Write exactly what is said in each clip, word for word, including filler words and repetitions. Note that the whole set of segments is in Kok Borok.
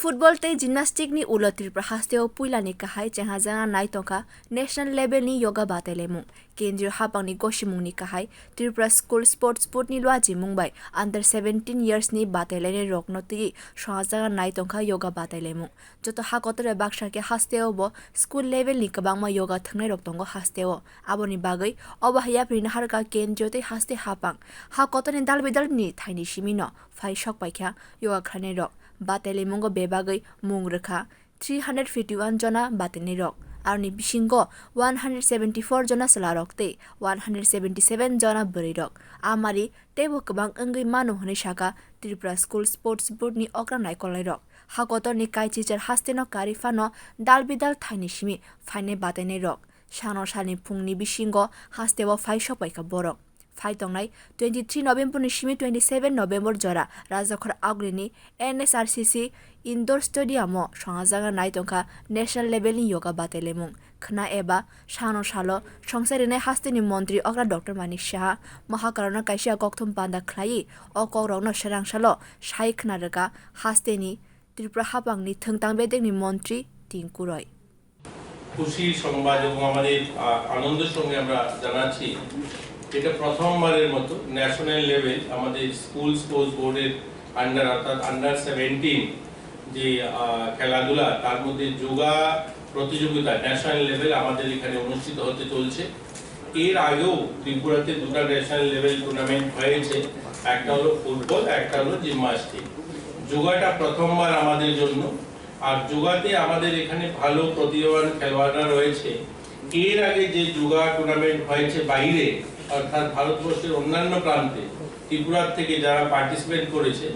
Football tei gymnastic ni ulo Tripura hasteo puilani kahai chengha jana nai tongkha national level ni yoga batailaimung. Kendriyo hapangni gosimungni kahai Tripura School Sports Board ni luachimung bai under seventeen years ni batailainai rokno twiwi songajana nai tongkha yoga batailaimung. Joto ha kotor bai baksa khe hasteo bo school level ni kwbangma yoga thwngnai rok tongo hasteo. Aboni bagwi obo hai yapri naharkha kendriyo tei haste hapang. Ha kotorni dal bidal ni thaini simi no phai sok paikha yoga khlainai rok. Batailaimung o bebagwi mung rwkha three hundred fifty one jona batinairok, aroni bisingo one hundred seventy four jona chwlarok tei one hundred seventy seven jona bwrwirok. Amari teibo kwbang wngwi mano hwnwi sakha Tripura School Sports Board ni okra naikolnairok. Ha kotorni kaichichar hasteno karwi phano dal bidal thaini simi phainai batinairok. Sano salni phungni bisingo hasteo phai sokpaikha borok. Phai tongnai twenty three November ni simi twenty seven November jora Rajakhor Agulini N S R C C Indoor Stadium o songajagna nai tongkha national level ni yoga batailaimung. Khna eba sano salo songsa rinai hasteni montri okra Doctor Manik Saha mohakarono kaisa kokthum panda khlaiwi o kokrokno swrang salo sai khna rwkha hasteni Tripura hapangni thwngtang bedekni montri Tinku Roy. খুশির সংবাদ এবং আমাদের, আহ, আনন্দের সঙ্গে আমরা জানাচ্ছি, এটা প্রথমবারের মতো ন্যাশনাল লেভেল আমাদের স্কুল স্পোর্টস বোর্ডের আন্ডার, অর্থাৎ আন্ডার সেভেন্টিন যে, আহ, খেলাধুলা, তার মধ্যে যোগা প্রতিযোগিতা ন্যাশনাল লেভেল আমাদের এখানে অনুষ্ঠিত হতে চলছে। এর আগেও ত্রিপুরাতে দুটো ন্যাশনাল লেভেল টুর্নামেন্ট হয়েছে, একটা হলো ফুটবল, একটা হলো জিমন্যাস্টিক। যোগাটা প্রথমবার আমাদের জন্য। আর যোগাতে আমাদের এখানে ভালো প্রতিভাবান খেলোয়াড়রা রয়েছে। এর আগে যে যোগা টুর্নামেন্ট হয়েছে বাইরে, অর্থাৎ ভারতবর্ষের অন্যান্য প্রান্তে, ত্রিপুরার থেকে যারা পার্টিসিপেট করেছে,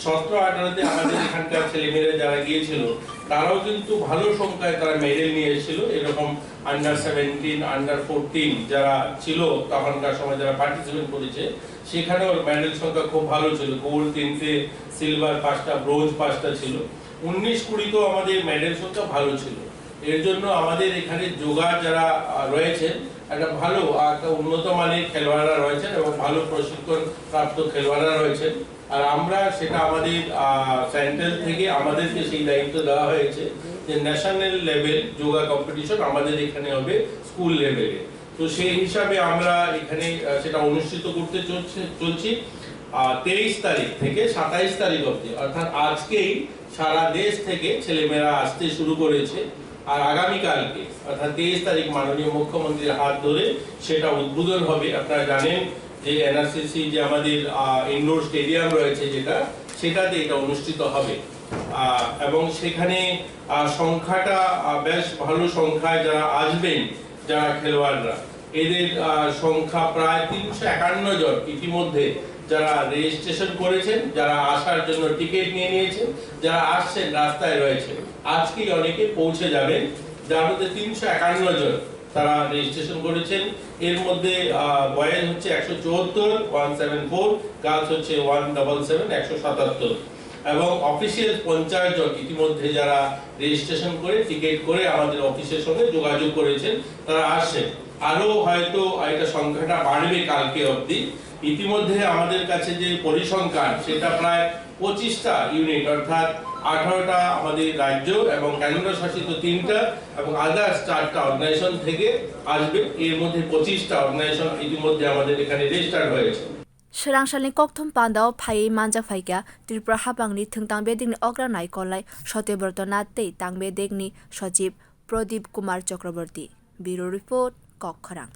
সতেরো আঠারোতে আমাদের এখানকার ছেলেমেয়েরা যারা গিয়েছিল, তারাও কিন্তু ভালো সংখ্যায় তারা মেডেল নিয়ে এসেছিল। এরকম আন্ডার সেভেন্টিন, আন্ডার ফোরটিন যারা ছিল তখনকার সময়, যারা পার্টিসিপেট করেছে, সেখানেও মেডেল সংখ্যা খুব ভালো ছিল। গোল্ড তিনটে, সিলভার পাঁচটা, ব্রোঞ্জ পাঁচটা ছিল। উনিশ কুড়িতেও আমাদের মেডেল সংখ্যা ভালো ছিল। এর জন্য আমাদের এখানে যোগা যারা, আহ, রয়েছেন, একটা ভালো, আহ, একটা উন্নত মানের খেলোয়াড়রা রয়েছেন এবং ভালো প্রশিক্ষণ প্রাপ্ত খেলোয়াড়রা রয়েছেন। আর আমরা সেটা আমাদের, আহ, সেন্ট্রাল থেকে আমাদেরকে সেই দায়িত্ব দেওয়া হয়েছে যে ন্যাশনাল লেভেল যোগা কম্পিটিশন আমাদের এখানে হবে স্কুল লেভেলে। তো সেই হিসাবে আমরা এখানে, আহ, সেটা অনুষ্ঠিত করতে চলছে, চলছি। আহ, তেইশ তারিখ থেকে সাতাইশ তারিখ অবধি, অর্থাৎ আজকেই সারা দেশ থেকে ছেলেমেয়েরা আসতে শুরু করেছে। আর আগামীকালকে, অর্থাৎ তেইশ তারিখ, মাননীয় মুখ্যমন্ত্রীর হাত ধরে সেটা উদ্বোধন হবে। আপনারা জানেন যে এনআরসিসি যে আমাদের, আহ, ইনডোর স্টেডিয়াম রয়েছে যেটা, সেটাতে এটা অনুষ্ঠিত হবে। আহ, এবং সেখানে, আহ, সংখ্যাটা, আহ, বেশ ভালো সংখ্যায় যারা আসবেন, যারা খেলোয়াড়রা, এদের, আহ, সংখ্যা প্রায় তিনশো একান্ন জন ইতিমধ্যে, যারা রেজিস্ট্রেশন করেছেন, যারা আসার জন্য টিকিট নিয়ে নিয়েছেন, যারা আসছেন, রাস্তায় রয়েছেন। আজকেই অনেকে পৌঁছে যাবেন, যার মধ্যে তিনশো একান্ন জন তারা রেজিস্ট্রেশন করেছেন। এর মধ্যে, আহ, বয়েজ হচ্ছে একশো চুয়াত্তর, ওয়ান সেভেন ফোর, গার্লস হচ্ছে ওয়ান ডাবল সেভেন, একশো সাতাত্তর। এবং অফিসিয়াল পঞ্চাশ জন ইতিমধ্যে যারা রেজিস্ট্রেশন করে, টিকিট করে আমাদের অফিসের সঙ্গে যোগাযোগ করেছেন, তারা আসছেন। আরও হয়তো এটা সংখ্যাটা বাড়বে কালকে অবধি। ইতিমধ্যে আমাদের কাছে যে পরিসংখ্যান, সেটা প্রায় পঁচিশটা ইউনিট, অর্থাৎ আঠারোটা আমাদের রাজ্য এবং কেন্দ্রশাসিত তিনটা এবং আদার্স চারটা অর্গানাইজেশন থেকে আসবে। এর মধ্যে পঁচিশটা অর্গানাইজেশন ইতিমধ্যে আমাদের এখানে রেজিস্টার্ড হয়েছে। Swrangsalni kokthum pandao phaiwi manjak phaikha Tripura hapangni thwngtang bedekni okra naikolnai Satyabrata Nath tei tang bedekni sochib Pradip Kumar Chakraborty. Bureau Report, Kokkhorang.